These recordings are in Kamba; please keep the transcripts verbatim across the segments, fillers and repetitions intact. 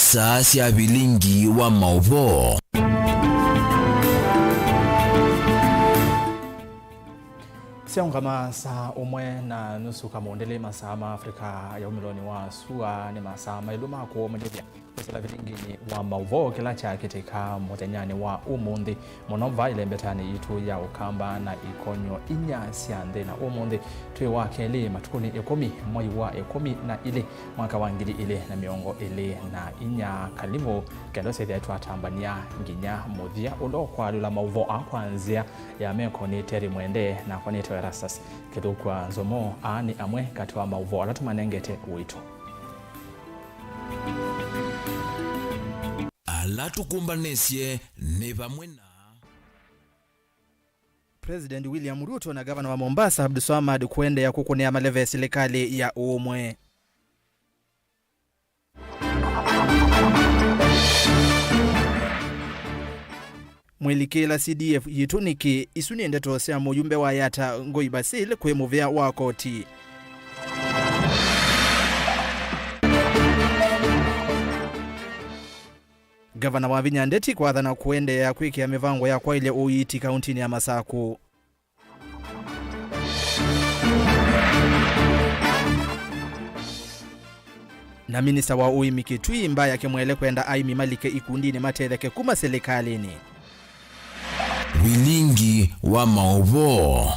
Saa sya vilingi wa maũvoo. Syaũngama saa ũmwe na nusu kamũndĩlĩ, masaa ma Africa ya umĩlonĩ wa sua. Nĩ masaa maĩlu ma kũũmanyĩthya kwĩsĩla vilinginĩ wa maũvoo kĩla kyakĩtĩka mũthenyanĩ wa ũmũnthĩ. Mũno va ĩlembetanĩ yitũ ya Ũkamba na ikonyo inya sya nthĩ, na ũmũnthĩ twĩ wa kelĩ matukũnĩ ĩkũmi mwai wa ĩkũmi na ilĩ mwaka wa ngili ilĩ na mĩongo ĩlĩ na inya. Kalivũ kendo sethĩa twatambania nginya mũthya. Ũla ũkwalũla maũvoo aa kwa nzĩa ya meko nĩ Terry Mwende, nakwa nĩtawa Erastus Kĩthũkwa Nzomo. Aa nĩ amwe katĩ wa maũvoo ala tũmanengete ũito. Ala tũkũmbanĩsye nĩ vamwe na President William Ruto na Gavana wa Mombasa Abdulswamad kũendeea kũkũnĩa maleve silikalĩ ya ũũmwe. Mwĩlikĩla C D F yitũ nĩkĩ? Isu nĩ ndeto sya mũyumbe wa Yatta Ngoi Basil kwĩ mũvĩa wa koti. Gavana Wavinya Ndeti kwathana kũendeea kwĩkĩa mĩvango ya kwaĩlya ũiiti kauntinĩ ya Masakũ. Na minista wa ũĩmi Kitui Mbaya Kimwele kwenda aĩmi malike ikundinĩ matetheke kuma silikalĩnĩ. Vilingi wa maũvoo.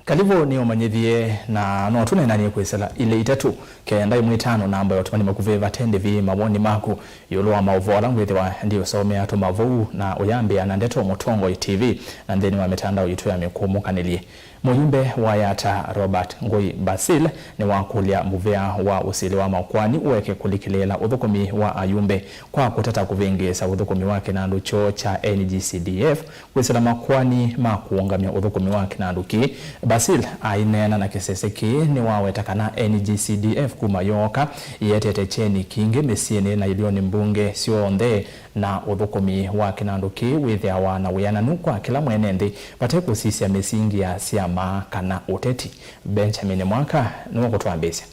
Kalivũ nĩũmanyĩthye, na no tũneenanie kwĩsĩla ilĩ itatũ, kenda ĩmwe itano namba ya ũtũmani makuvĩ vate ndĩvi mawoni maku ĩũlũ wa maũvoo ala ngwĩthĩwa ndiũsomea. Tũma vau na ũyambĩa na Ndeto Mũtongoi T V na nthĩnĩ wa mĩtandao yitũ ya mĩkũmũkanĩlye. Mũyumbe wa Yatta Robert Ngũi Basil nĩwakũlya mũvĩa wa ũsili wa makoani ũeke kũlikĩlĩĩla ũthũkũmi wa ayumbe kwa kũtata kũvĩngĩĩsa ũthũkũmi wa kĩnandũ kyoo kya N G C D F. Kwĩsĩla makoani ma kũũngamya ũthũkũmi wa kĩnandũ kĩĩ, Basil aineena na kĩsese kĩĩ nĩwaweta kana N G C D F kuma yooka ĩetete kyeni kingĩ mĩsyĩnĩ na ilioni mbunge syonthe, na ũthũkũmi wa kĩnandũ kĩĩ wĩthĩawa na wĩananu kwa kĩla mwene nthĩ vate kũsisya mĩsingi ya syama kana ũteti. Benjamin Mwaka nĩwe ũkũtwambĩĩsya.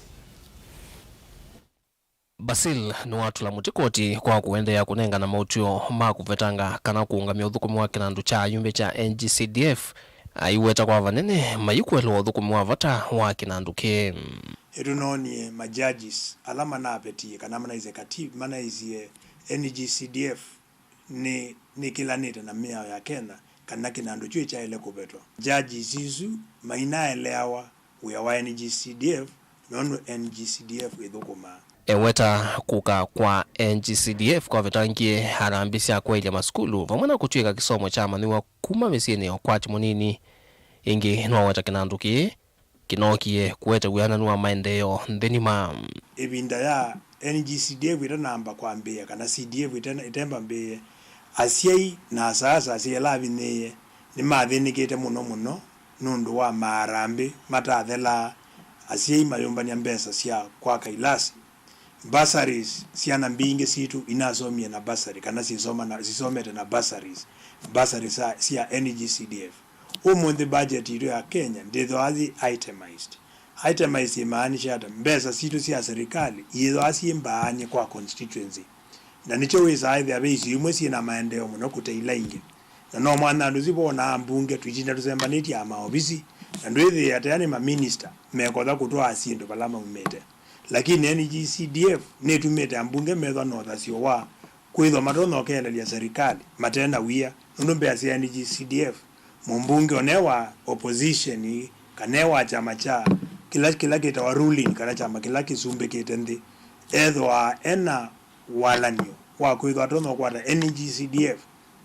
Basil nĩwatũla mũtĩ koti kwa kũendeea kũnengana maũtw'ĩo ma kũvetanga kana kũũngamya ũthũkũmi wa kĩnandũ kya ayumbe kya N G C D F, aiweta kwa vanene mayĩkũelewa ũthũkũmi wa vata wa kĩnandũ kĩĩ. Nĩtũnoonie ma judges ala manavetie kana manaisye kati-, manaisye N G C D F nĩ, nĩkĩlanĩte na mĩao ya Kenya kana kĩnandũ kyu kyaĩle kũvetwa. Judges isu mainaeleawa wĩa wa N G C D F, nũndũ N G C D F ĩthũkũmaa. Eweta kũka kwa N G C D F kwavetangie harambĩ sya kwaĩlya masukulu vamwe na kũtw'ĩka kĩsomo kyamanyĩw'a kuma mĩsyĩnĩ ya ũkwati mũnini. Ĩngĩ nĩwaweta kĩnandũ kĩĩ kĩnookie kũete wĩananu wa maendeeo nthĩ nima. Ĩvinda ya N G C D F ĩtanamba kwambĩĩa, kana C D F ĩtena-, ĩtembambĩĩe, asyai na asaasa asyai ala avinyĩĩe nĩmathĩnĩkĩte mũno mũno nũndũ wa maarambĩ matathelaa, asyai mayũmbany'a mbesa sya kwaka ilasi, bursaries, syana mbingĩ sitũ inasomie na bursary, kana sisoma na, sisomete na bursaries, bursaries sya, sya N G C D F. Ũmũnthĩ budget yitũ ya Kenya ndĩthĩawa yĩ itemized. Itemized ĩmaanisha ata? Mbesa sitũ sya serikali iyĩthĩawa syĩ mbaany'e kwa constituency. Na nĩkyo wĩsaa ĩthĩa ve isio imwe syĩ na maendeeo mũno kũte ila ingĩ. Na no mwanandũ ũsu vonaa ambunge tũitinda tũsembanĩtye a maovisi, na ndwĩthĩĩa tena nĩ maminista mekotha kũtwaa syĩndũ vala maumĩte. Lakini N G C D F nĩtumĩte ambunge methwa na ũthasyo wa kwĩthwa matonya ũkelelya serikali mate na wia, nũndũ mbesa sya N G C D F, mũmbunge one wa opposition, kana e wa kyama kya kĩla, kĩla kĩtawa ruling, kana kyama kĩla kĩsumbĩkĩte nthĩ, ethĩwa ena walany'o wa kwĩthwa atonya ũkwata N G C D F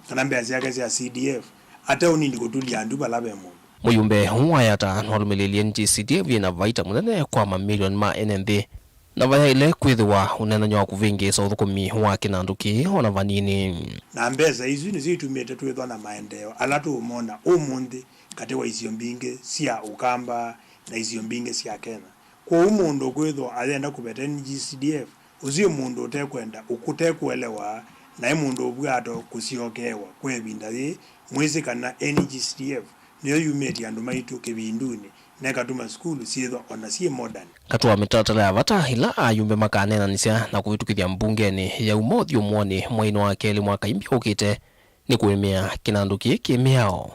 kana mbesa syake sya C D F, ate ũnini kũtulya ndu vala ve mũndũ. Mũyumbe ũũ wa Yatta nĩwalũmĩlĩilye N G C D F yĩ na vaita mũnene kwa mamilioni ma ene nthĩ, na vayaĩle kwĩthĩwa ũneenany'a wa kũvĩngĩĩsa ũthũkũmi wa kĩnandũ kĩĩ o na vanini. Na mbesa isu nĩsyo itumĩte twĩthwa na maendeeo ala tũũmona ũmũnthĩ katĩ wa isio mbingĩ sya Ũkamba na isio mbingĩ sya Kenya. Kwoou mũndũ ũkwĩthwa ayenda kũveta N G C D F, ũsu nĩ mũndũ ũtekwenda, ũtekũelewa, na nĩ mũndũ ũvw'aa ta kũsyokeewa kwa ĩvinda yĩĩ. Mwĩsĩ kana N G C D F nĩyo yumĩtye andũ maitũ kĩvindunĩ, na ĩkatuma sukulu syĩthwa o na syĩ modern. Katĩ wa mĩtalatala ya vata ĩla ayumbe makaneenanĩsya na kũvĩtũkĩthya mbungenĩ ya ũmũnthĩ ũmũonĩ mweinĩ wa kelĩ mwaka imbya ũkĩte nĩ kũĩmĩa kĩnandũ kĩĩ kĩ mĩao,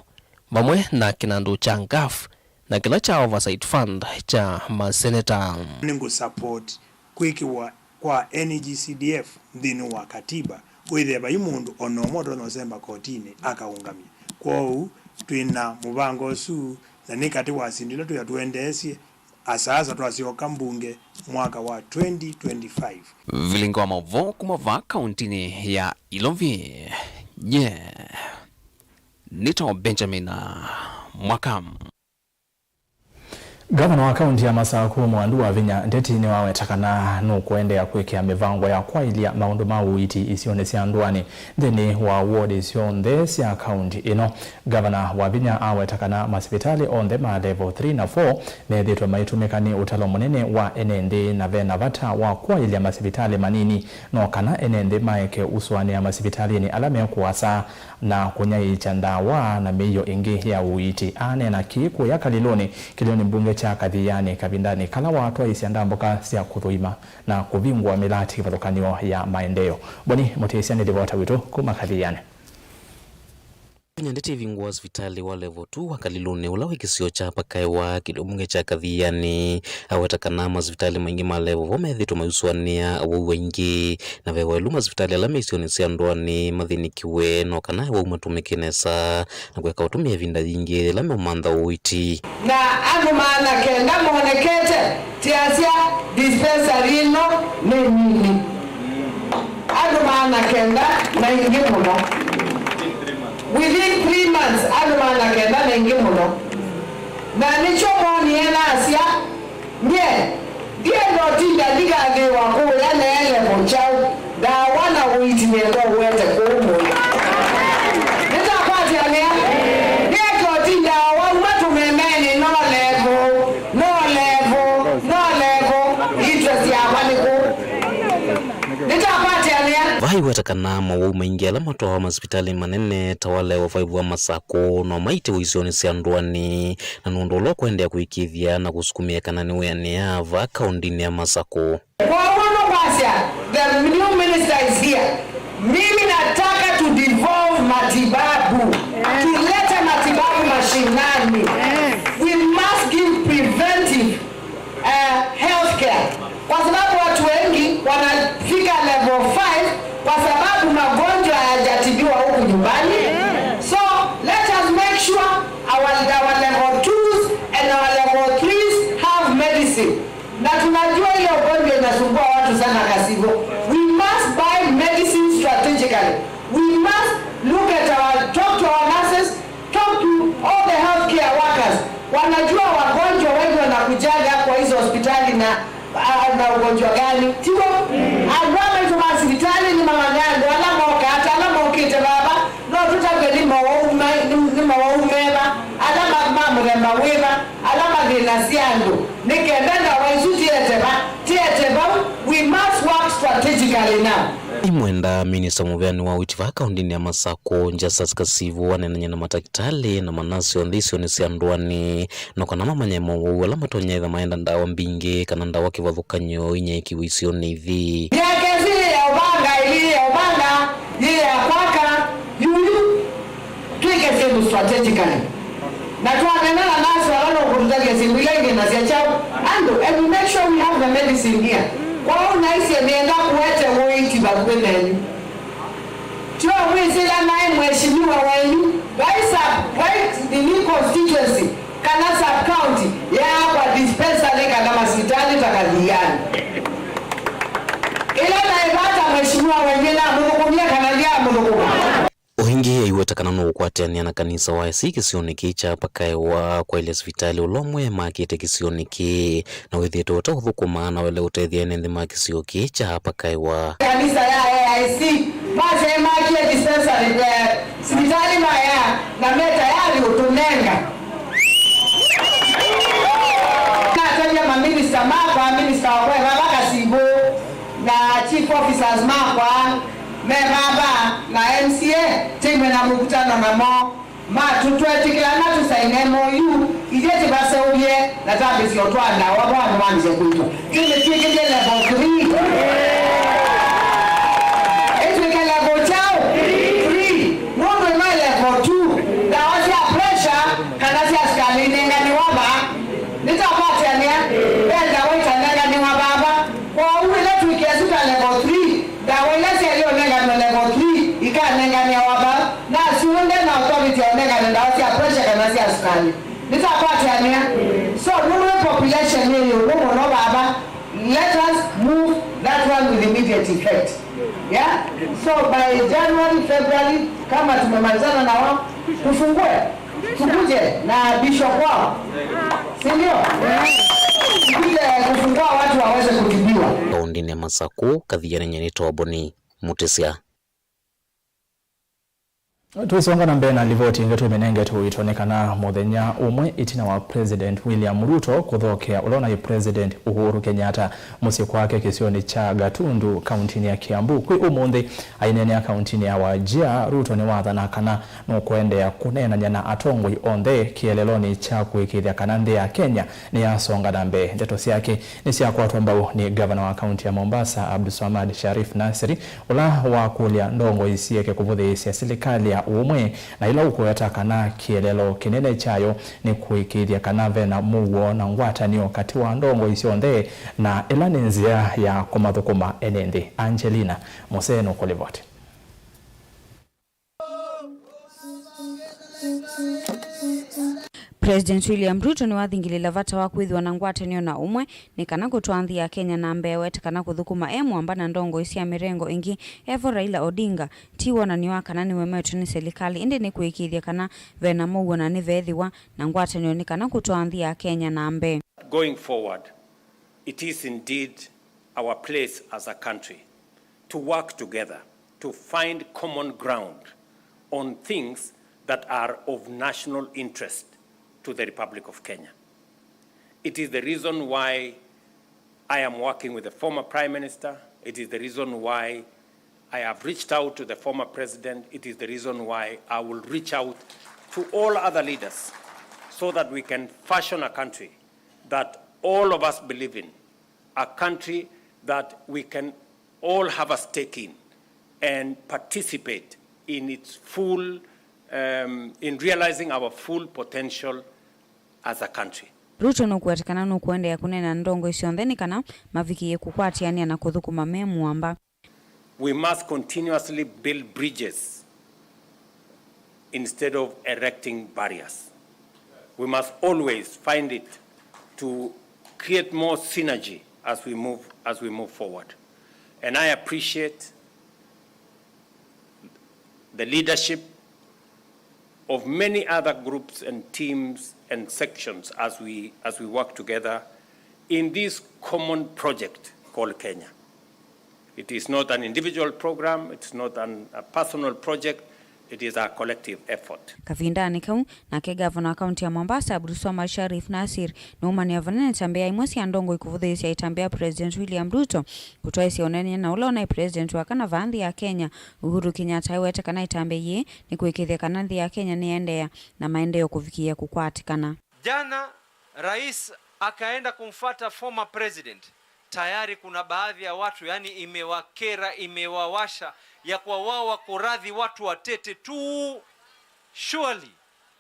vamwe na kĩnandũ kya ngaf na kĩla kya Oversight Fund kya maseneta. Nĩngũ support kwĩkĩwa kwa N G C D F nthĩnĩ wa katiba, wĩthĩe vai mũndũ o na ũmwe ũtonya ũsemba kotinĩ akaũngamya. Kwoou twĩ na mũvango ũsu, na nĩ katĩ wa syĩndũ ila twĩa tũendeesye asaasa twasyoka mbunge mwaka wa twenty twenty-five. Vilingi wa maũvoo kuma vaa kauntinĩ ya Ilovi, nye nĩtawa Benjamin Mwaka. Ngavana wa kaunti ya Masakũ, Mwandu wa Vinya Ndeti, nĩwaweta kana nũkũendeea kwĩkĩa mĩvango ya kwaĩlya maũndũ ma ũiiti isionĩ sya ndũanĩ nthĩnĩ wa ward syonthe sya kaunti ĩno. Ngavana wa Vinya aweta kana masivitalĩ onthe ma level three na four methĩĩtwe maitũmĩka nĩ ũtalo mũnene wa ene nthĩ, na ve na vata wa kwaĩlya masivitalĩ manini, no kana ene nthĩ maeke ũsũanĩa masivitalĩnĩ ala me kũasa na kũnyaĩĩkya ndawa na mĩio ĩngĩ ya ũiiti. Aneena kĩĩ kũya Kalilũnĩ, kĩlĩonĩ mbunge kya Kathianĩ, kavindanĩ kala watwaĩĩsya ndambũka sya kũthũima na kũvingũa mĩlati kĩvathũkany'o ya maendeeo. Boni Mũtĩsya nĩ livota witũ kuma Kathianĩ. Vinya Ndeti ĩvingũa sivitalĩ wa level two wa Kalilũnĩ, ũla wĩ kĩsio kya Pakaewa, kĩlĩo mbunge kya Kathianĩ. Aweta kana masivitalĩ maingĩ ma level four methĩĩtwe mayusũanĩa awau aingĩ, na ve waĩlu masivitalĩ ala me isionĩ sya ndũanĩ mathĩnĩkiwe, no kana awau matũmĩke nesa na kũeka ũtũmĩa ĩvinda yingĩ yĩla meũmantha ũiiti. Na andũ maana kenda monekete, tiasya dispensary ĩno nĩ nini. Andũ maana kenda na ingĩ mũno. Within three months, andũ maana kenda na ingĩ mũno. Na nĩkyo moonie nasya, nye, ndienda ũtinda ndikathĩĩwa kũũya neelevo kyaũ, ndawa na ũiiti nenda ũwete kũũ mũĩ. Nĩtakwatĩanĩa, ndieke ũtinda wauma tũmemenĩ, no level, no level, no level, interest yakwa nĩ kũũ. Nĩtakwatĩanĩa. Vaiweta kana mawau maingĩ ala matwawa masivitalĩ manene ta wa level five wa Masakũ no maitiwe isionĩ sya ndũanĩ, na nũndũ ũla ũkũendeea kũĩkĩĩthya na kũsukumĩa kana nĩwĩanĩa vaa kaũndinĩ ya Masakũ. Kwoou nũkwasya, the new minister is here. Mimi nataka to devolve matibabu, tulete matibabu mashinani. We must give preventive uh, healthcare, kwa sababu watu wengi wanafika level five kwa sababu magonjwa hayajatibiwa huku nyumbani. So let us make sure our, our level twos and our level threes have medicine. Na tunajua ile ugonjwa inasumbua watu sana Kasivo. We must buy medicine strategically. We must look at our, talk to our nurses, talk to all the healthcare workers. Wanajua wagonjwa wengi wanakujaga kwa hizo hospitali na, ah, na ugonjwa gani. Tiguo? Andũ ala maitũmaa sivitalĩ nĩmamanya andũ ala mokaa, ata ala mokĩte vava, no tũtavye nĩ mawau ma-, nĩ, nĩ mawau meva, ala ma, ma mũthemba wĩva, ala mathĩnasya andũ, nĩ kenda ndawa isu tiete va, tiete vau. We must work strategically now. Imwenda minista mũveani wa ũiiti vaa kaũndinĩ ya Masakũ, Justus Kasivu, aneenany'a na matakĩtalĩ na manasi onthe isionĩ sya ndũanĩ, no kana mamanye mowau ala matonya ĩtha maenda ndawa mbingĩ kana ndawa kĩvathũkany'o inyaĩĩkiwe isionĩ ithi. Yake ĩsu yĩ ya ũvanga, ĩlĩ yĩ ya ũvanga, yĩ ya kwaka, yuyu. Twĩke syĩndũ strategically. Na twaneena na nasi ala nũkũtũtavya syĩndũ ila ingĩ na sya kyaũ andũ, and we make sure we have the medicine here. Kwoou naisye nĩenda kũete ũiiti vakuvĩ nenyu. Tyo mwĩsĩla naĩ mheshimiwa wenyu, vai sub, vai nini constituency, kana sub county, yaakwa dispensary kana masivitalĩ ta Kathianĩ. Ĩla naĩ vata mheshimiwa wenyu namũthũkũmie kana ndyaamũthũkũma? O ĩngĩ aiweta kana nũũkwatĩanĩa na kanisa wa A C kĩsionĩ kĩĩ kya Pakaewa kwaĩlya sivitalĩ ũla ũmwe makĩte kĩsionĩ kĩĩ, na wĩthĩĩtwe ũteũthũkũma na waĩle ũtethya ene nthĩ ma kĩsio kĩĩ kya Pakaewa. Kanisa ya A I C masyaĩ makie dispensary, eh, sivitalĩ maya na me tayari ũtũnenga. Natavya maminista makwa, minista wakwa e vava Kasivu, na chief officers makwa me vava, na M C A tĩmwe na mũkutano namo. Matũ twetĩkĩlana tũsaine M O U, ithyĩ tĩvaseũvye na twambĩsye ũtwaa ndawa vo andũ mambĩsye kwĩtwa. Twĩmĩtw'ĩkĩthye level three. Ĩtw'ĩke level kyaũ? Three. Nũndũ ĩno ĩ level two. Ndawa sya pressure kana sya sikalĩ inenganĩwa vaa. Nĩtakwatĩanĩa, ve ndawa itanenganĩwa vava. Kwoou ĩla twĩkĩa syĩtwa level three, ndawa ila syaĩle ũnenganwa level three ikanenganĩawa vaa. Na syonthe na authority ya ũnengane ndawa sya pressure kana sya sikalĩ. Nĩtakwatĩanĩa. So, nũndũ wĩ population yĩ ĩũlũ mũno vava, let us move that one with immediate effect. Yeah? So, by January, February, kama tumemalizana na wao, tufungue. Tukuje na bishop wao. Si ndio? Tukuje kufungua watu waweze kutibiwa. Kaũntĩnĩ ya Masakũ, Kathianĩ Nyeni Toboni, Mũtĩsya. Tũisonga na mbee na livoti ĩngĩ twĩmĩnengetwe ũito nĩ kana mũthenya ũmwe ĩtina wa President William Ruto kũthokea ũla ũnaĩ President Uhuru Kenyatta mũsyĩ kwake kĩsionĩ kya Gatundu, kaũntĩnĩ ya Kiambu, kwĩ ũmũnthĩ, aineenea kaũntĩnĩ ya Wajir, Ruto nĩwathana kana nũkũendeea kũneenany'a na atongoi onthe kĩeleelonĩ kya kũĩkĩĩthya kana nthĩ ya Kenya nĩyasonga na mbee. Ndeto syake nĩsyakwatwa mbau nĩ ngavana wa kaũntĩ ya Mombasa, Abdulswamad Sharif Nasir, ũla wakũlya ndongoi sieke kũvũthĩĩsya silikalĩ ya ũmwe na ĩla ũkũweta kana kĩeleelo kĩnene kyayo nĩ kũĩkĩĩthya kana vena mũuo na ngwatanĩo katĩ wa ndongoi syonthe, na ĩla nĩ nzĩa ya kũmathũkũma ene nthĩ. Angelina Musee nũkũlivoti. President William Ruto nĩwathingĩlĩla vata wa kwĩthĩwa na ngwatanĩo na ũmwe nĩ kana kũtwaa nthĩ ya Kenya na mbee, wete kana kũthũkũma e mũamba na ndongoi sya mĩrengo ĩngĩ evo Raila Odinga, ti wonany'o wa kana nĩwemetwe nĩ silikalĩ, ĩndĩ nĩ kũĩkĩĩthya kana vena mũuo na nĩveethĩwa na ngwatanĩo nĩ kana kũtwaa nthĩ ya Kenya na mbee. Going forward, it is indeed our place as a country to work together to find common ground on things that are of national interest to the Republic of Kenya. It is the reason why I am working with the former Prime Minister. It is the reason why I have reached out to the former president. It is the reason why I will reach out to all other leaders so that we can fashion a country that all of us believe in, a country that we can all have a stake in and participate in its full, um, in realizing our full potential as a country. Ruto nũkũweta kana nũkũendeea kũneena na ndongoi syonthe nĩ kana mavikĩĩe kũkwatĩanĩa na kũthũkũma me mũamba. We must continuously build bridges instead of erecting barriers. We must always find it to create more synergy as we move, as we move forward. And I appreciate the leadership of many other groups and teams and sections as we, as we work together in this common project called Kenya. It is not an individual program, it's not an, a personal project, it is a collective effort. Kavindanĩ kau, nake ngavana wa kaũntĩ ya Mombasa, Abdulswamad Sharif Nasir, nũũmanĩa vanene ĩtambya ya imwe sya ndongoi kũvũthĩĩsya ĩtambya ya President William Ruto kũtwaĩsya ũneenany'a na ũla ũnaĩ President wa kana vaa nthĩ ya Kenya, Uhuru Kenyatta, aiwete kana ĩtambya yĩĩ nĩ kũĩkĩĩthya kana nthĩ ya Kenya nĩyendeea na maendeeo kũvikĩĩa kũkwatĩkana. Jana, rais akaenda kumfuata former president. Tayari kuna baadhi ya watu, yani, imewakera, imewawasha ya kwa wao wako radhi watu watete tu. Surely,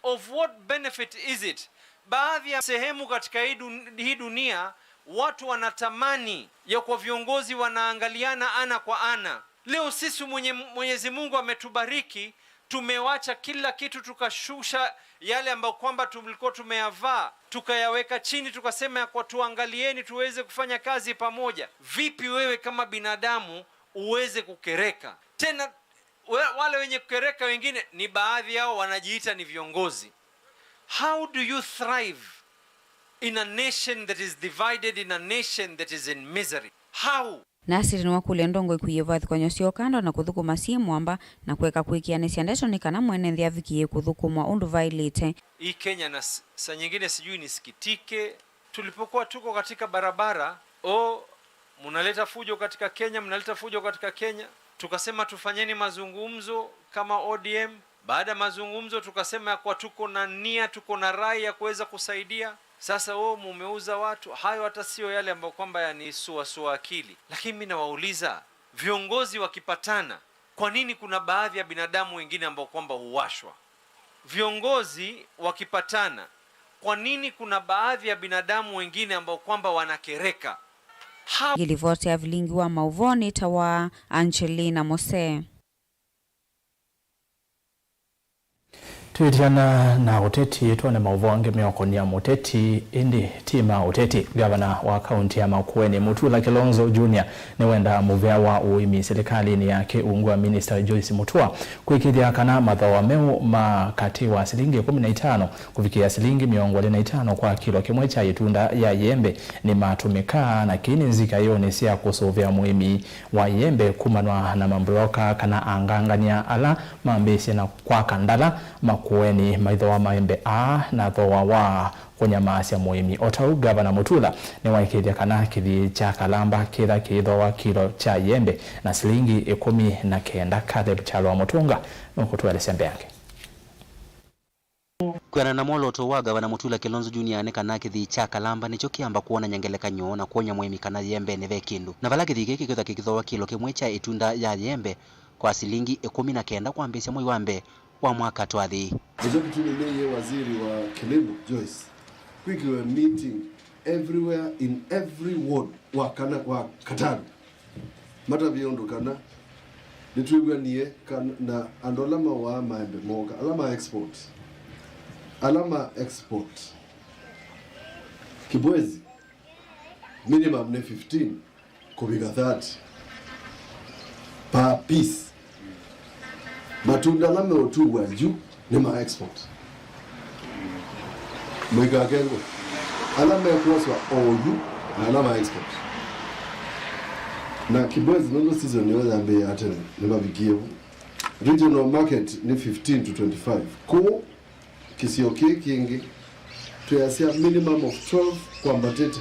of what benefit is it? Baadhi ya sehemu katika hii dun-, hii dunia, watu wanatamani ya kwa viongozi wanaangaliana ana kwa ana. Leo sisi mwenye, Mwenyezi Mungu ametubariki, tumewacha kila kitu, tukashusha yale ambayo kwamba tulikuwa tumeyavaa, tukayaweka chini, tukasema ya kwa tuangalieni tuweze kufanya kazi pamoja. Vipi wewe kama binadamu uweze kukereka? Tena we-, wale wenye kukereka wengine ni baadhi yao wanajiita ni viongozi. How do you thrive in a nation that is divided, in a nation that is in misery? How? Nasir nĩwakũlya ndongoi kũia vathũkany'o syoo kando na kũthũkũma syĩ mũamba na kũeka kũĩkĩĩanĩsya ndeto nĩ kana mwene nthĩ avikĩĩe kũthũkũmwa ũndũ vaĩlĩte. Hii Kenya na s-, saa nyingine sijui nisikitike. Tulipokuwa tuko katika barabara, "Oh, mnaleta fujo katika Kenya, mnaleta fujo katika Kenya." Tukasema, "Tufanyeni mazungumzo kama O D M." Baada ya mazungumzo tukasema ya kuwa tuko na nia, tuko na rai ya kuweza kusaidia. Sasa, "Oh, mumeuza watu." Hayo hata sio yale ambayo kwamba yanisuasua akili. Lakini mi nawauliza, viongozi wakipatana, kwa nini kuna baadhi ya binadamu wengine ambao kwamba huwashwa? Viongozi wakipatana, kwa nini kuna baadhi ya binadamu wengine ambao kwamba wanakereka? Hawa Ĩlivoti ya vilingi wa maũvoo nĩ ta wa Angelina Mose. Twĩtiana na ũteti, twone maũvoo angĩ meũkonia mũteti, ĩndĩ ti ma ũteti. Ngavana wa kaunti ya Makueni, Mutula Kilonzo Junior, nĩwendaa mũvea wa ũĩmi silikalĩnĩ yake ungu wa Minister Joyce Mutua kwĩkĩĩthya kana mathooa meũ ma katĩ wa silingi ĩkũmi na itano kũvikĩa silingi mĩongo ĩlĩ na itano kwa kilo kĩmwe kya ĩtunda ya yembe nĩmatũmĩkaa, na kĩĩ nĩ nzika ĩũnĩ sya kũsũvĩa mũĩmi wa yembe kumanwa na mambroka kana angangany'a ala mambĩĩsye na kwaka ndala Makueni maithooa maembe aa na thooa wa kũnyamaasya mũĩmi. O ta ũu, Ngavana Mutula nĩwaĩkĩĩthya kana kĩthii kya kalamba kĩla kĩithooa kilo kya yembe na silingi ĩkũmi na kenda. Caleb Kyalo wa Mũtũnga nũkũtũelesya mbeange. Kwĩanana na mwolooto wa Ngavana Mutula Kilonzo Junior nĩ kana kĩthii kya kalamba nĩkyo kĩamba kwonany'a ngelekany'o na kwony'a mũĩmi kana yembene ve kĩndũ. Na vala kĩthii kĩĩ kĩkĩthwa kĩkĩthooa kilo kĩmwe kya ĩtunda ya yembe kwa silingi ĩkũmi na kenda kwambĩĩsya mwei wa mbee wa mwaka twathi. Nĩkyo kĩtumi nĩie waziri wa kilimo, Joyce, kwĩkĩwe meeting everywhere in every ward wa kana, wa katano. Matavye ũndũ kana nĩtwĩw'anie kana, na andũ ala mawaa maembe mooka, ala ma export, ala ma export Kibwezi, minimum nĩ fifteen kũvika thirty per piece. Matunda ala meũtuwa yu nĩ ma export. Mũikakengwe. Ala mekwoswa oyu na ala ma export. Na Kibwezi nũndũ season nĩyo yambĩĩa tene, nĩmavikie vu. Regional market nĩ fifteen to twenty-five. Kũu kĩsio kĩĩ kĩngĩ, twĩasya minimum of twelve kwambatĩte.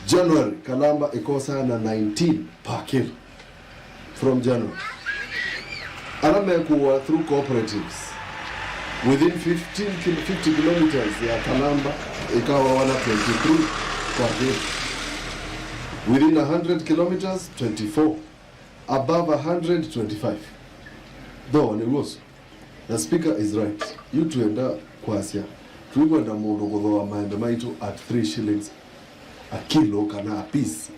January, kalamba ĩkosaa na nineteen per kilo from January. Ala mekũwa through cooperatives, within fifteen kil-, fifty kilometers ya kalamba ĩkawawa na twenty-three kwa kilo. Within a hundred kilometers, twenty-four. Above a hundred, twenty-five. Though nĩ w'o ũsu. The speaker is right. Yu twenda kwasya, tũikwenda mũndũ kũthooa maembe maitũ at three shillings a kilo kana a piece.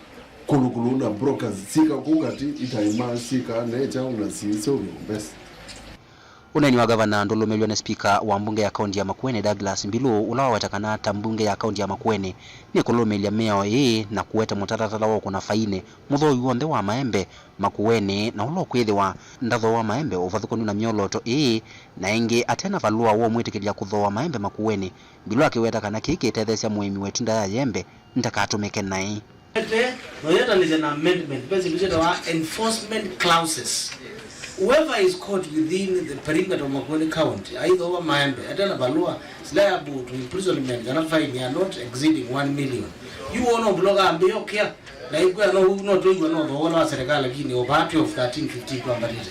Kũlũkũlũ na brokers syĩka kũu katĩ itaĩma syĩka ne kyaũ na siisũvya mbesa. Ũneeni wa ngavana ndũlũmĩlw'a nĩ spika wa mbunge ya kaunti ya Makueni, Douglas Mbilu, ũla waweta kana ta mbunge ya kaunti ya Makueni nĩkũlũmĩlya mĩao ĩĩ na kũete mũtalatala wa ũkũna fainĩ mũthooyu w'onthe wa maembe Makueni, na ũla ũkwĩthĩwa ndathooa maembe ũvathũkanu na myolooto ĩĩ, na ĩngĩ ate na valũa wa ũmwĩtĩkĩlya kũthooa maembe Makueni, Mbilu akĩweta kana kĩĩ kĩtetheesya mũĩmi wa ĩtunda ya yembe ndakatũmĩke naĩ. Ete, no yetanĩsya na amendment, ve syĩndũ syĩtawa enforcement clauses. Whoever is caught within the perimeter of Makueni County aithooa maembe ate na valũa, sila ya boot, imprisonment kana fine ya not exceeding one million. Yu wona ũmbuloka ambĩĩa ũkĩa, na ĩkwĩa no, no twĩw'a no thooa ũla wa serikali, lakini over twelve, thirteen, fifteen twambatĩte.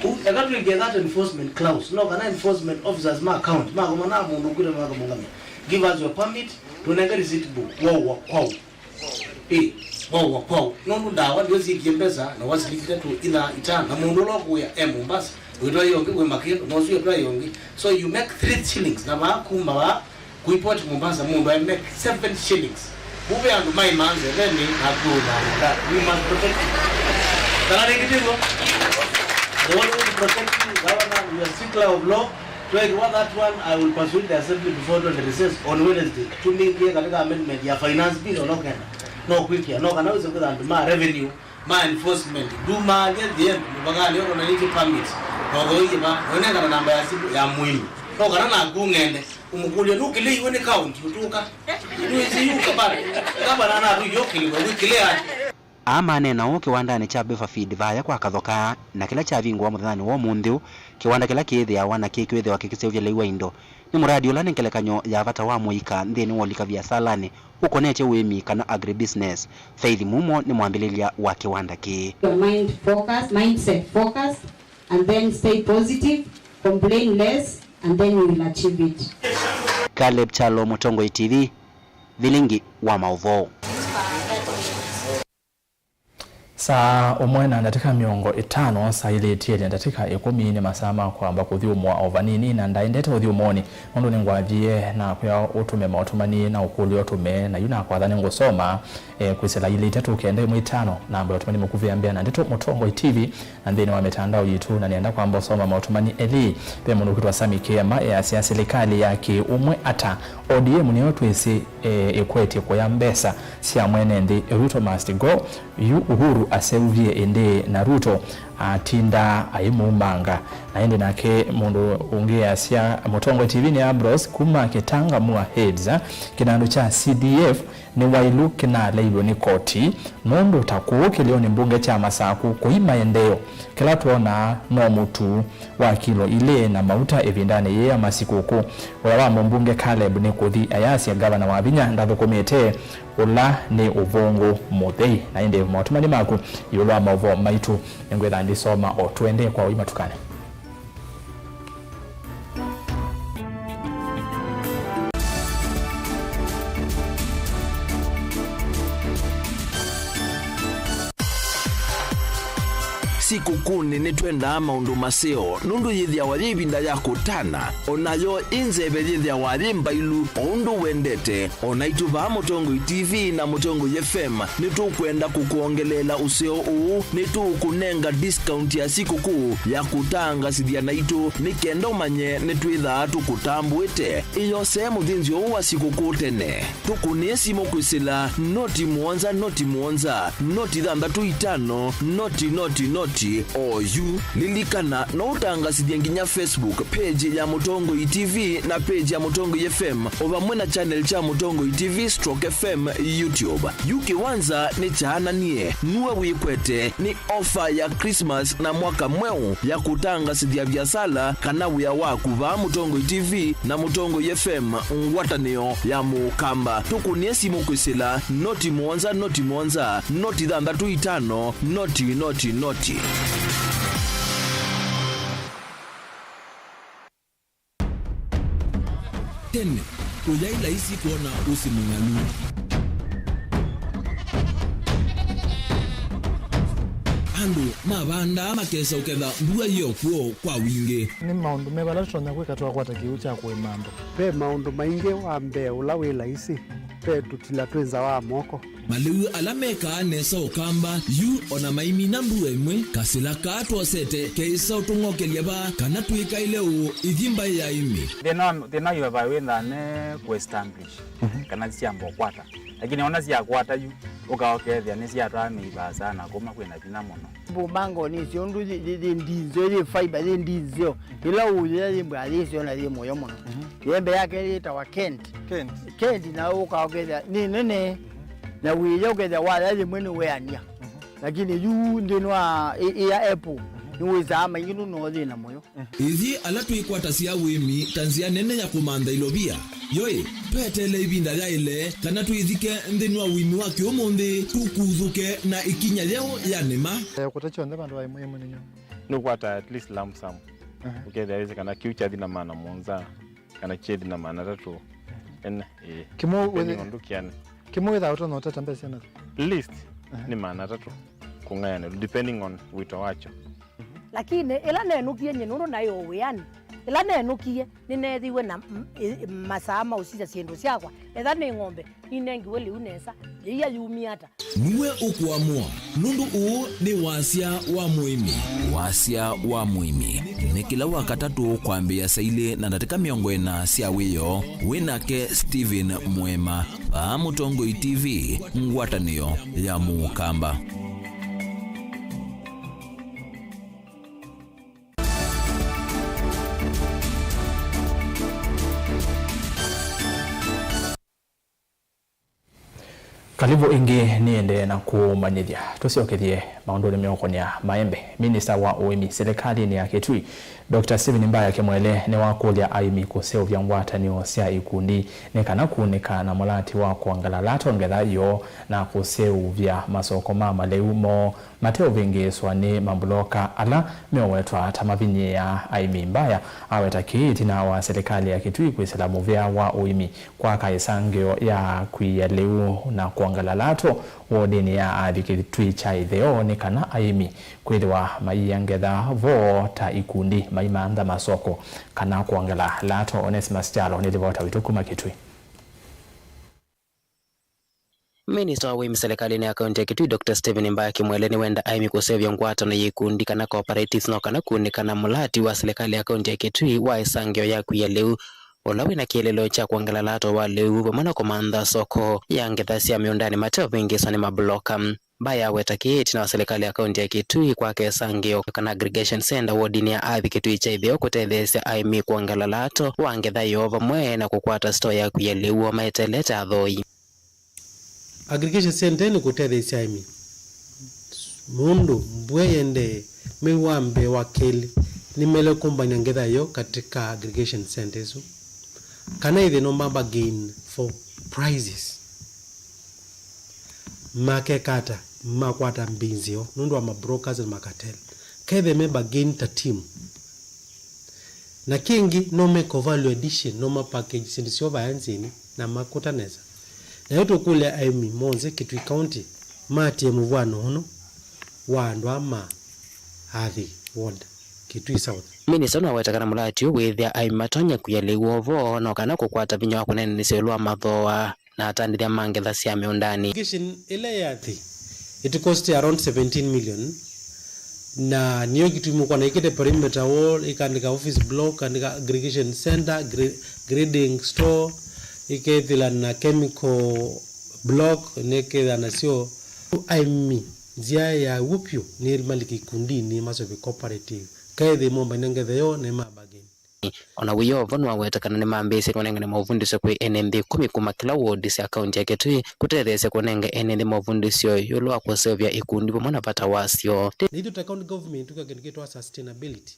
Ku, eka twĩkĩe that enforcement clause, no kana enforcement officers ma county makomana mũndũ ũkwĩte makamũngamya. Give us your permit, tũnenge receipt book, waũwa kwaũ. Ĩ, waũwa kwaũ? Nũndũ ndawa ndio syĩkie mbesa, na wasilipite tu ithaa itano, na mũndũ ũla ũkũĩa e Mombasa, wĩtwa ĩyo ũngĩ wĩ Makĩndũ, na ũsu wĩtwa ĩyo ũngĩ. So you make three shillings, na vaa kuma vaa, kuipoti Mombasa, mũndũ ai make seven shillings. Vu ve andũ mai manze, veni na kũna, we must protect it. Kana rĩngĩ tiguo? The only way to protect you, Governor, we are stickler of law. Twaikiwa that one, I will persuade the assembly before twenty recess on Wednesday. Tũmĩkie katika amendment ya finance bill, no kenda. No kwĩkĩa, no kana wĩse kwĩtha andũ ma revenue, ma enforcement, ndumaalya the end, mũvakanĩ ũndũ na nĩkĩ permit, na ũthooie va, nonengana namba ya simu ya mũĩmi. No kana naku ng'ende, ũmũkũlye, "Nũkĩlĩiwe nĩ county, ũtũka?" Nũĩsĩ yu kabana, kabana natũiokĩlĩwe, wĩkĩlĩa ati? Aa maneena ũũ kĩwandanĩ kya Beva Feed vaya kwa Kathoka, na kĩla kyavingũwa mũthenyanĩ wa ũmũnthĩ ũũ, kĩwanda kĩla kĩĩthĩawa na kĩkwĩthĩwa kĩkĩseũvya lei wa indo. Nĩ mũradi ũla nĩ ngelekany'o ya vata wa mũika nthĩnĩ wa ũlika viasalanĩ ũkonetye ũĩmi kana agribusiness. Faith Mumo nĩ mwambĩlĩlya wa kĩwanda kĩĩ. Your mind focus, mindset focus, and then stay positive. Complain less and then you will achieve it. Caleb Kyalo, Mũtongoi T V, vilingi wa maũvoo. Saa ũmwe na ndatĩka mĩongo ĩtano saĩlĩtye ndatĩka ĩkũmi nĩ masaa ma kwamba kũthyũmũa o vanini, na ndaendete ũthyũmũonĩ nũndũ nĩngwathie nakwĩa ũtũme maũtũmani na ũkũlyo ũtũme, na yu nakwatha nĩngũsoma, eh, kwĩsĩla ilĩ itatũ kenda ĩmwe itano, namba ya ũtũmani mũkuvĩ ya mbea na ndeto Mũtongoi T V, na nthĩnĩ wa mĩtandao yitũ, na nĩenda kwamba ũsoma maũtũmani elĩ. Ve mũndũ ũkwĩtwa Sami Kĩema easya, silikalĩ ya kĩũmwe ata? O D M nĩyo twĩsĩ, eh, ĩkwetye kũya mbesa sya mwene nthĩ. Ruto must go. Yu Uhuru aseũvye ĩndĩ na Ruto atinda aimumanga. Na ĩndĩ nake mũndũ ũngĩ easya, Mũtongoi T V nĩ Ambrose kuma Kĩtanga Mua Heads, kĩnandũ kya C D F nĩ Wailu kĩnaleilwe nĩ koti, nũndũ ta kũũ kĩlĩonĩ mbunge kya Masakũ kũi maendeeo, kĩla twonaa no mũtu wa kilo ilĩ na mauta ĩvindanĩ yĩĩ ya masikũkũ. Wĩa wa mũmbunge Caleb nĩ kũthi ayasya ngavana Wavinya ndathũkũmĩte, ũla nĩ ũvũngũ mũthei. Na ĩndĩ maũtũmani maku ĩũlũ wa maũvoo maitũ nĩngwĩtha ndisoma o tũendee kwa ũima tũkane. Sikũkũnĩ nĩtwendaa maũndũ maseo, nũndũ yĩthĩawa yĩ ĩvinda ya kũtana, o nayo ĩ nzeve yĩthĩawa yĩ mbailu, o ũndũ wendete. O naitũ vaa Mũtongoi T V na Mũtongoi F M nĩtũkwenda kũkwongeleela ũseo ũũ. Nĩtũũkũnenga discount ya sikũkũ ya kũtangasĩthya naitũ, nĩ kenda ũmanye nĩtwĩthaa tũkũtambũĩte. Ĩyosee mũthĩnzĩo ũũ wa sikũkũ tene. Tũkũnĩe simũ kwĩsĩla noti mũonza, noti mũonza, noti thanthatũ itano, noti, noti, noti, oyu. Lilikana, no ũtangasĩthye nginya Facebook page ya Mũtongoi T V na page ya Mũtongoi F M, o vamwe na channel kya Mũtongoi T V stroke F M YouTube. Yu kĩwanza nĩ kyaananie, nue wĩkwete nĩ ofa ya Christmas na mwaka mweũ ya kũtangasĩthya viasala kana wĩa waku vaa Mũtongoi T V na Mũtongoi F M, ngwatanĩo ya Mũkamba. Tũkũnĩe simũ kwĩsĩla noti mũonza, noti mũonza, noti thanthatũ itano, noti, noti, noti. Tene, kũyaĩ laisi kwona ũsĩ mũng'alu. Andũ mavandaa makesa ũketha mbua yĩ o kw'o kwa wingĩ. Nĩ maũndũ meva ala tũtonya kwĩka twakwata kĩw'ũ kya kũĩma andũ? Ve maũndũ maingĩ. Wa mbee ũla wĩ laisi, ve tũtila twĩ nza wa moko. Malĩu ala mekaa nesa Ũkamba yu o na maimina mbua ĩmwe, kasĩla kaa twosete keĩsa ũtũng'okelya vaa kana twĩkaĩle ũũ ithi mbaĩ ya ĩmĩ. Thĩna wa, thĩna wa ivaa wĩthaa ne kũ establish, mhm, kana syamba ũkwata. Lakini ona syakwata yu, ũka ũkethĩa nĩsyatwaa mĩivaa sana kuma kwĩna vinya mũno. Mbumangoni icio ũndũ yĩ, yĩ, yĩ ndinzeo, yĩ fiber, yĩ ndinzeo. Ĩla ũyĩa yĩ mbwa yĩsyo na yĩ mũyo mũno. Mhm. Yembe yake yĩtawa Kent. Kent. Kent na ũka ũkethĩa nĩ nene. Na wĩya ũkethĩa waya yĩmwe nĩ weania. Mhm. Lakini yu nthĩnĩ wa ĩ, ĩ ya apple, mhm, nĩ wĩsaa maingĩ nũno thĩna mũyo. Ithyĩ ala twĩkwatasya ũĩmi ta nzĩa nene ya kũmantha ilovia, yoĩ, tweteele ĩvinda yaĩle kana twĩthike nthĩnĩ wa ũĩmi wa kĩũmũnthĩ, tũkuthũke na ĩkinya yeũ ya nĩma. Eh, kũta kyonthe vandũ va ĩmwe ĩmwe nĩnyo. Nũkwata at least lump sum. Aha. Ũkethĩa wĩsĩ kana kĩu kyathi na maana mũonza, kana kyethi na maana atatũ. Ene, ĩĩ. Kĩmũ depending wĩthĩ-, on ndũkĩanĩ. Kĩmũ wĩthaa ũtonya ũtata mbesa na? Least, aha, nĩ maana atatũ kũng'ayanĩlwa, depending on wĩto wakyo. Lakini ĩla nenũkie nyie nũndũ naĩ o wĩanĩ, ĩla nenũkie nĩneethiwe na m-, ĩ-, masaa ma ũsisya syĩndũ syakwa, etha nĩ ng'ombe, ninengiwe lĩu nesa, yĩia yumie ata? Nue ũkũamũa, nũndũ ũũ nĩ wasya wa mũĩmi. Wasya wa mũĩmi nĩ kĩla Wakatatũ kwambĩĩa saa ilĩ na ndatĩka mĩongo ĩna sya wĩoo, wĩ nake Stephen Mwema, vaa Mũtongoi T V, ngwatanĩo ya Mũkamba. Kalivũ ĩngĩ nĩendee na kũmanyĩthya. Tũsyokethye Maũndũnĩ meũkonĩa maembe, minista wa ũĩmi silikalĩnĩ ya Kitui, Doctor Stephen Mbaya Kimwele nĩwakũlya aĩmi kũseũvya ngwatanĩo sya ikundi nĩ kana kũunĩka na mũlati wa kũangala lato ngetha yoo na kũseũvya masoko ma malĩu moo mateũvĩngĩĩswa nĩ mambuloka ala meũwetwa ta mavinyĩĩaa aĩmi. Mbaya aweta kĩĩ ĩtina wa silikalĩ ya Kitui kwĩsĩla mũvĩa wa ũĩmi kwaka ĩsangĩo ya kũia lĩu na kũangala lato wodinĩ ya athi Kitui kya ĩtheo nĩ kana aĩmi kwĩthĩwa maiia ngetha vo ta ikundi maimantha masoko kana kũangala lato. Onesimus Kyalo nĩ livota witũ kuma Kitui. Minista wa ũĩmi silikalĩnĩ ya kaunti ya Kitui, Doctor Stephen Mbaya Kimwele, nĩwenda aĩmi kũseũvya ngwatanĩo ya ikundi kana cooperatives no kana kũunĩka na mũlati wa silikalĩ ya kaunti ya Kitui wa ĩsangĩo ya kũia lĩu, ũla wĩna kĩeleelo kya kũangala lato wa lĩu vamwe na kũmantha soko ya ngetha sya mĩũndanĩ mateũvĩngĩĩswa nĩ mabuloka. Mbaya aweta kĩĩ ĩtina wa silikalĩ ya kaunti ya Kitui kwaka ĩsangĩo kana aggregation center wodinĩ ya athi Kitui kya ĩtheo kũtetheesya aĩmi kũangala lato wa ngetha yoo vamwe na kũkwata sitoo ya kũia lĩu o maeteelete athoi. Aggregation center nĩ kũtetheesya aĩmi nũndũ mbua ĩendee mwei wa mbee, wa kelĩ, nĩmaĩle kũmbany'a ngetha yoo katika aggregation center ĩsu, kana ĩthĩno ma bargain for prices. Makeka ata? Makwata mbei nzeo nũndũ wa mabrokers na macartel. Kethe me bargain ta team. Na kĩngĩ, no meka value addition, no mapackage syĩndũ syoo vaya nzĩnĩ na makũta nesa. Na yu tũkũlya aĩmi monthe Kitui County maatĩĩe mũvw'ano ũno wa andũ aa ma Athi Ward, Kitui South. Minista nĩwaweta kana mũlati ũũ wĩĩthĩa aĩmi matonya kũia lĩu o vo no kana kũkwata vinya wa kũneenanĩsya ĩũlũ wa mathooa na atandĩthya ma ngetha sya mĩũndanĩ. Irrigation ĩla yĩ Athi, it cost around seventeen million, na nĩyo kĩtumi ũkwona ĩkĩte perimeter wall, ĩkaandĩka office block, ĩkaandĩka aggregation center, gra-, grading store, ĩkethĩla na chemical block, nĩkethĩla nasyo. Aĩmi, nzĩa ya w'o vyũ nĩ malike ikundinĩ, maseũvye cooperative, kethĩ mombany'a ngetha yoo na ma bargain. O na wĩ o vo, nĩwaweta kana nĩmambĩĩsye kũnengane mavundĩsyo kwĩ ene nthĩ ĩkũmi kuma kĩla wodi sya kaunti ya Kitui kũtetheesya kũnenga ene nthĩ mavundĩsyo ĩũlũ wa kũseũvya ikundi vamwe na vata wasyo. Naitũ ta county government twĩka kĩndũ kĩtawa sustainability.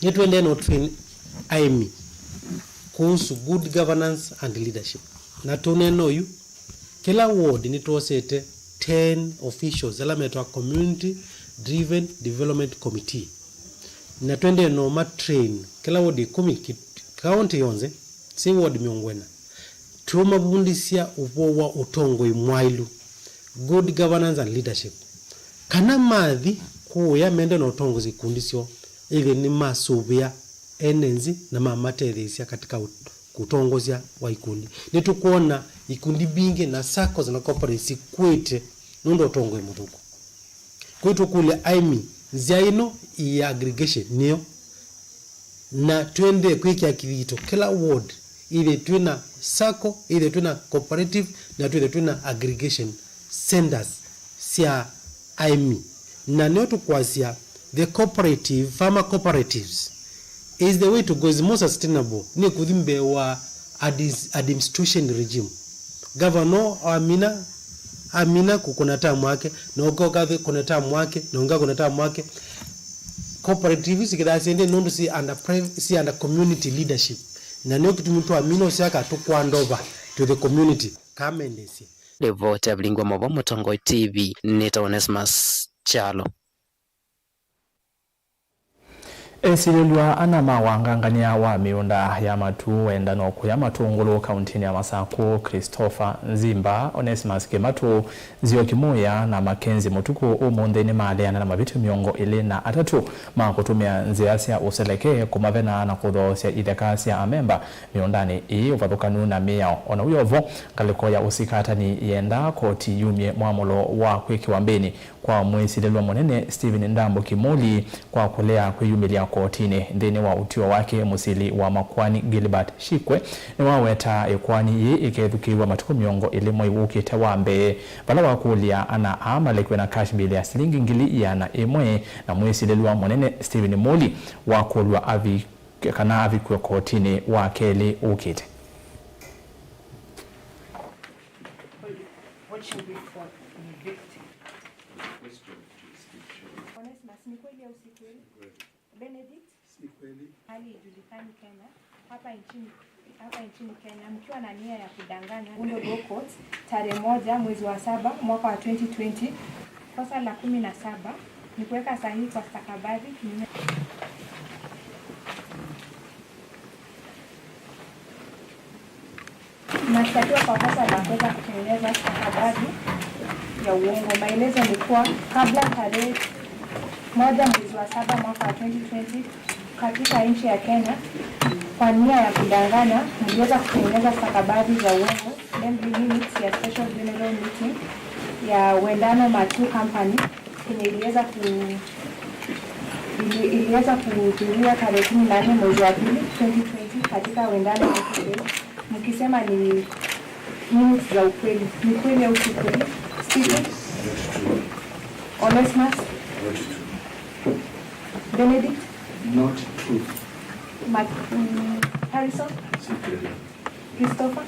Nĩtũendee na ũtrain aĩmi kuhusu good governance and leadership. Na tũneena oyu, kĩla ward nĩtwosete ten officials ala metawa community driven development committee. Na twendee no ma train kĩla ward ĩkũmi ki-, kaunti yonthe, syĩ ward mĩongo ĩna. Tũmavundĩsya ũvoo wa ũtongoi mwaĩlu, good governance and leadership. Kana mathi kũya mende na ũtongosya ikundi syoo, ĩthĩ nĩmasũvĩa ene nthĩ na mamatetheesya katika ũt-, ũtongosya wa ikundi. Nĩtũkwona ikundi mbingĩ na saccos na cooperatives sikw'ĩte nũndũ wa ũtongoi mũthũku. Kwĩ tũkũlya aĩmi, nzĩa ĩno ya aggregation nĩyo, na tũendee kwĩkĩa kĩthito kĩla ward, ĩthĩ twĩna sacco, ĩthĩ twĩna cooperative, na twĩthĩ twĩna aggregation centers sya aĩmi. Na nĩyo tũkwasya the cooperative, farmer cooperatives is the way to go, is more sustainable. Nĩ kũthi mbee wa adis-, administration regime. Governor amina, amina kũkũna term wake, na ũngĩ ũkathi kũna term wake, na ũngĩ akũna term wake. Cooperative isu kĩthaa siende nũndũ si under pri-, si under community leadership. Na nĩyo kĩtumi twamina ũsyaka tũkwandova to the community. Kamendesie. Ripoti ya Vilingi wa Maũvoo Mũtongoi T V, nĩ ta Onesmus Kyalo. Esilĩlw'a ana ma wangangany'a wa mĩũnda ya matu wenda no kũya Matũngũlũ kauntinĩ ya Masakũ, Christopher Nzimba, Onesmus Kĩmatũ, Nzioki Mũya na Mackenzie Mũtukũ ũmũnthĩ nĩmaleana na mavĩtyo mĩongo ĩlĩ na atatũ ma kũtũmĩa nzĩa sya ũseleke kũmavena na kũthoosya itheka sya amemba mĩũndanĩ ĩĩ ũvathũkanu na mĩao. O na wĩ o vo, ngalĩko ya ũsikatani yenda koti yumye mwamũlo wa kwĩkĩwa mbĩnĩ kwa mwĩsilĩlwa mũnene Stephen Ndambo Kimoli kwa kũlea kwĩyumĩlya kotinĩ. Nthĩnĩ wa ũtw'ĩo wake, mũsili wa makoani Gilbert Shikwe nĩwaweta ĩkoani yĩĩ ĩkethukĩĩw'a matukũ mĩongo ĩlĩ mwei wũkĩte wa mbee, vala wakũlya ana aa malekwe na cash bail ya silingi ngili ĩana ĩmwe, na mwĩsilĩlwa mũnene Stephen Muli wakũlw'a avi-, kana avikw'e kotinĩ wa kelĩ ũkĩte. What should we call, evicting? Ni kweli au si kweli? Benedict? Si kweli. Hali haijulikani Kenya, hapa nchini, hapa nchini Kenya, mkiwa na nia ya kudanganya. Undo Law Courts, tarehe moja mwezi wa saba mwaka wa twenty twenty, kosa la kumi na saba ni kuweka sahihi kwa stakabadhi kinyume. Mnashtakiwa kwa kosa la kuweza kutengeneza stakabadhi ya uongo. Maelezo ni kuwa kabla tarehe moja mwezi wa saba mwaka wa twenty twenty, katika nchi ya Kenya, kwa nia ya kudanganya, mliweza kutengeneza stakabadhi za uongo, namely minutes ya special general meeting ya Wendano Matu Company, yenye iliweza ku-, ili-, iliweza kuhudhuriwa tarehe kumi na nne mwezi wa pili twenty twenty katika Wendano Matu, mkisema ni minutes za ukweli. Ni kweli au si kweli? Stephen? Not true. Onesmus? Not true. Benedict? Not true. Mat-, mm, Harrison? Si kweli. Christopher?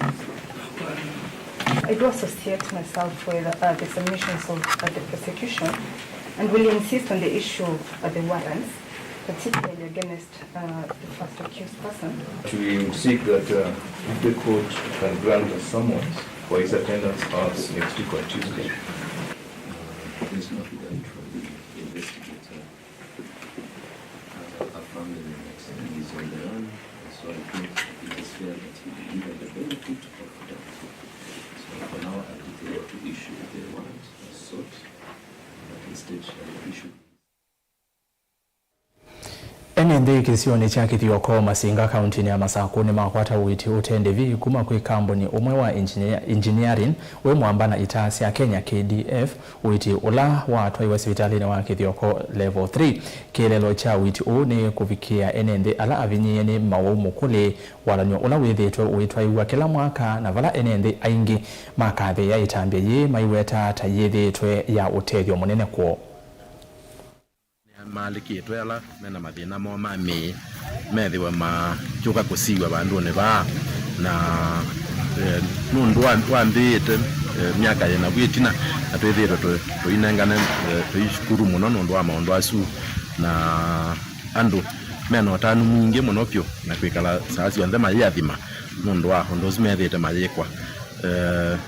I do associate myself with, uh, the submissions of, uh, the prosecution and will insist on the issue of, uh, the warrants, particularly against, uh, the first accused person. We seek that, uh, if the court can grant a summons for his attendance at next week on Tuesday. Uh, please note that we investigate, uh, a family member is on the run, so I think it is fair that he be given the benefit of the doubt. So for now, I declare to issue the warrant as sought, but instead shall issue. Ene nthĩ kĩsionĩ kya Kĩthioko Masinga, kauntinĩ ya Masakũ, nĩmakwata ũiiti ũte ndĩvi kuma kwĩ kambuni ũmwe wa engineer-, engineering wĩ mwamba na ita sya Kenya, K D F, ũiiti ũla watwaiwe sivitalĩnĩ wa Kĩthioko Level three. Kĩeleelo kya ũiiti ũũ nĩ kũvikĩĩa ene nthĩ ala avinyĩĩe nĩ mawau mũkũlĩ, walan'yo ũla wĩthĩĩtwe ũitwaĩw'a kĩla mwaka, na vala ene nthĩ aingĩ makathĩĩa ĩtambya yĩĩ maiwetaa ta yĩthĩĩtwe ya ũtethyo mũnene kwoo. Nĩmaalĩkĩtwe ala me na mathĩna moo ma mĩĩ methĩwe makyũka kũsiw'a vandũnĩ vaa, na, eh, nũndũ wa, wambĩĩte, eh, myaka yĩ navu ĩtina, na twĩthĩĩtwe tũ-, tũinengane, eh, tũi sukulu mũno nũndũ wa maũndũ asu, na andũ me na ũtanu mwingĩ mũno vyũ na kwĩkala saa syonthe mayĩathima nũndũ wa ũndũ ũsu methĩĩte mayĩkwa. Eh,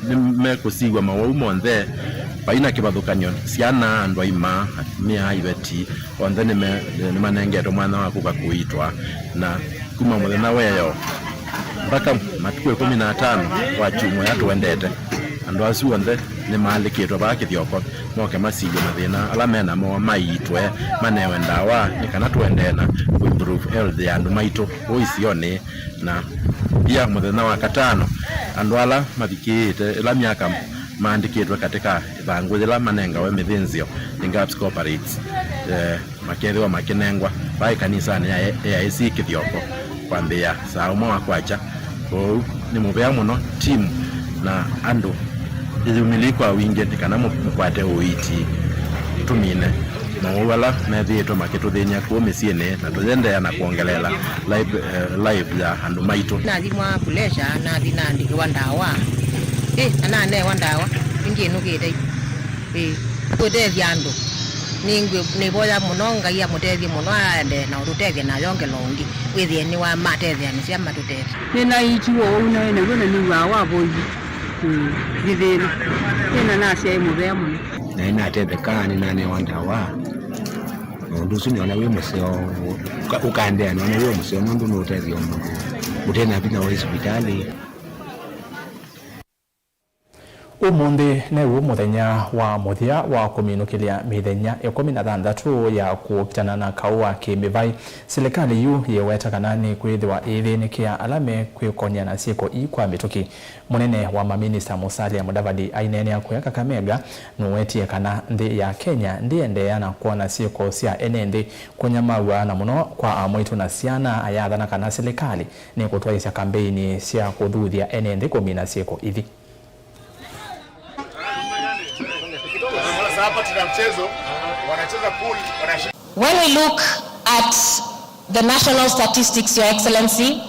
nĩmekũsiw'a mawau monthe, vai na kĩvathũkany'o, syana, andũ aima, atumĩa, iveti, onthe nĩme-, nĩmanengetwe mwanya wa kũka kũiitwa, na kuma mũthenya wa ĩyoo mpaka matukũ ĩkũmi na atano wa kyumwa ya tũendete, andũ asu onthe nĩmaalĩkĩtwe vaa Kĩthioko moke masiw'e mathĩna ala me namo, maiitwe, manewe ndawa, nĩ kana tũendee na kũ improve health ya andũ maitũ kũu isionĩ. Na ia mũthenya wa katano, andũ ala mavikĩĩte ĩla myaka maandĩkĩtwe katika ĩthangũ yĩla manengawe mĩthĩnzĩo nĩ GAPS Corporates, eh, makethĩwa makĩnengwa vai kanisanĩ ya A I C Kĩthioko kwambĩĩa saa ũmwe wa kwakya. Kwoou nĩ mũvea mũno timu na andũ ĩyumĩlei kwa wingĩ nĩ kana mũ-, mũkwate ũiiti, tũmine mawau ala methĩĩtwe makĩtũthĩny'a kũu mĩsyĩnĩ, na tũyendeea na kwongeleela live, eh, life ya andũ maitũ. Nathimwa pressure, nathi naandĩkĩwa ndawa. Ĩ, na nanewa ndawa, ĩngĩ ĩnũkĩte. Ĩ, kũtethya andũ. Nĩngwĩ-, nĩvoya mũno Ngai amũtethye mũno, aendee na ũtũtethya na ayongela ũngĩ. Wĩthĩe nĩwamatetheanĩsya matũtethye. Nĩnaiitiwe ũwau naĩ naw'o na nĩw'aa wavoie. Ĩĩ, nĩ thĩna. Ĩna nasyaĩ mũvea mũno. Naĩ natetheka, nĩnanewa ndawa. Na ũndũ ũsu nĩona wĩ mũseo. Ũka-, ũkaendeea nĩona wĩ mũseo nũndũ nũũtethya mũndũ ũte na vinya wa sivitalĩ. Ũmũnthĩ nĩw'o mũthenya wa mũthya wa kũminũkĩlya mĩthenya ĩkũmi na thanthatũ ya kũkitana na kaũ wa kĩ-mĩvaĩ. Silikalĩ yu yĩweta kana nĩkwĩthĩwa ĩyĩthĩnĩkĩa ala mekwĩkony'a na syĩko ii kwa mĩtũkĩ. Mũnene wa maminista Musalia Mudavadi aineenea kũya Kakamega nũwetie kana nthĩ ya Kenya ndĩendeea na kwona syĩko sya ene nthĩ kũnyamaw'a, na mũno kwa amwaitũ na syana, ayathana kana silikalĩ nĩkũtwaĩĩsya kambeini sya kũthuthya ene nthĩ kũmina syĩko ithi. When we look at the national statistics, Your Excellency,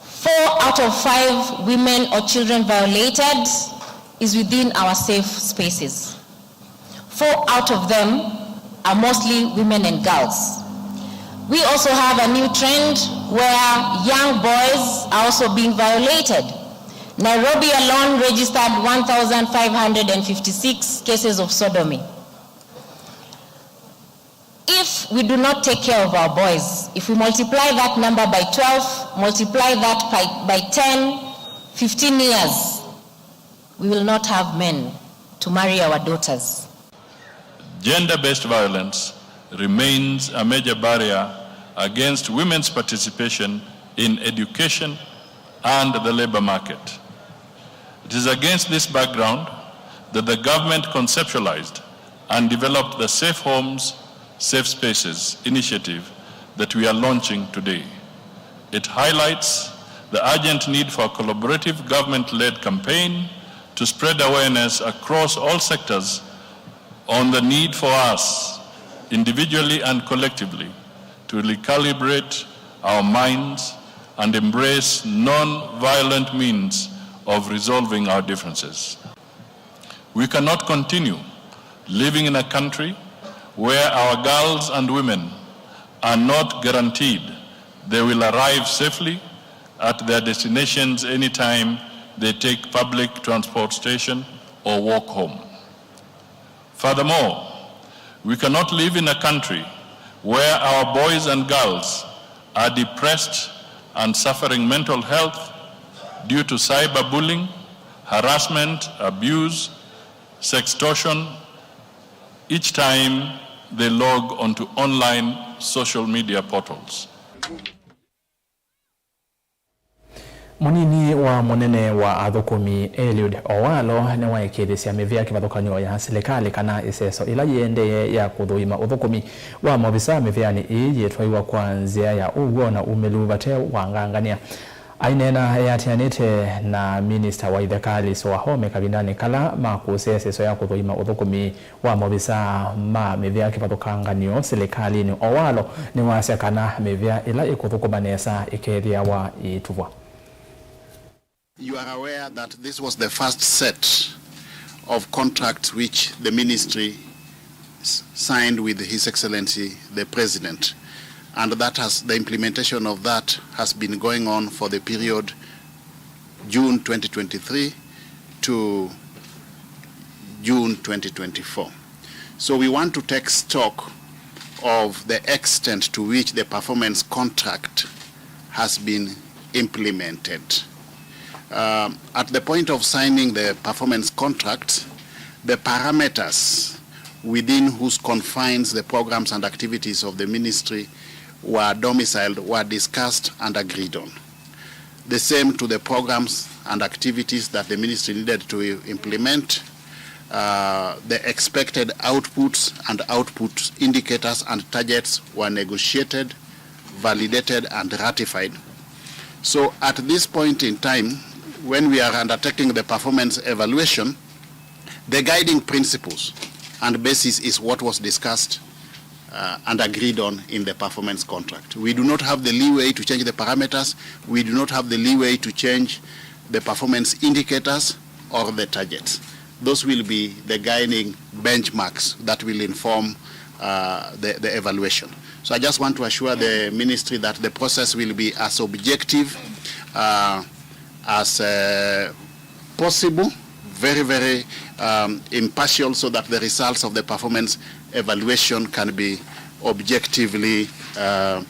four out of five women or children violated is within our safe spaces. Four out of them are mostly women and girls. We also have a new trend where young boys are also being violated. Nairobi alone registered one thousand five hundred and fifty-six cases of sodomy. If we do not take care of our boys, if we multiply that number by twelve, multiply that by, by ten, fifteen years, we will not have men to marry our daughters. Gender-based violence remains a major barrier against women's participation in education and the labor market. It is against this background that the government conceptualized and developed the Safe Homes, Safe Spaces initiative that we are launching today. It highlights the urgent need for a collaborative government-led campaign to spread awareness across all sectors on the need for us, individually and collectively, to recalibrate our minds and embrace non-violent means of resolving our differences. We cannot continue living in a country where our girls and women are not guaranteed they will arrive safely at their destinations anytime they take public transportation or walk home. Furthermore, we cannot live in a country where our boys and girls are depressed and suffering mental health due to cyberbullying, harassment, abuse, sextortion, each time they log onto online social media portals. Mũnini wa mũnene wa athũkũmi, Eliud Owalo, nĩwaĩkĩĩthĩsya mĩvĩa kĩvathũkany'o ya silikalĩ kana ĩseso ĩla yĩendee ya kũthũima ũthũkũmi wa maovisaa mĩvĩanĩ ĩĩ yĩtwaiwa kwa nzĩa ya ũw'o na umĩlu vate wangangany'a. Aineena eatĩanĩte na minista wa ithekali Wahome kavindanĩ kala makũsĩe ĩseso ya kũthũima ũthũkũmi wa maovisaa ma mĩvĩa kĩvathũkangany'o silikalĩnĩ. Owalo nĩwasya kana mĩvĩa ĩla ĩkũthũkũma nesa ĩkethĩawa ĩituvwa. You are aware that this was the first set of contracts which the ministry s- signed with His Excellency the President, and that has, the implementation of that has been going on for the period June twenty twenty-three to June twenty twenty-four. So we want to take stock of the extent to which the performance contract has been implemented. Um, at the point of signing the performance contract, the parameters within whose confines the programs and activities of the ministry were domiciled were discussed and agreed on. The same to the programs and activities that the ministry needed to implement. Uh, the expected outputs and output indicators and targets were negotiated, validated, and ratified. So at this point in time, when we are undertaking the performance evaluation, the guiding principles and basis is what was discussed, uh, and agreed on in the performance contract. We do not have the leeway to change the parameters. We do not have the leeway to change the performance indicators or the targets. Those will be the guiding benchmarks that will inform, uh, the, the evaluation. So I just want to assure the ministry that the process will be as objective, uh, as, uh, possible, very, very, um, impartial, so that the results of the performance evaluation can be objectively, uh,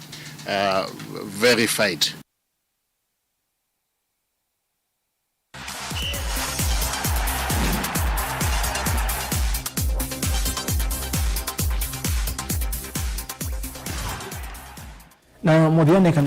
uh, verified. Na mũthyanĩ kana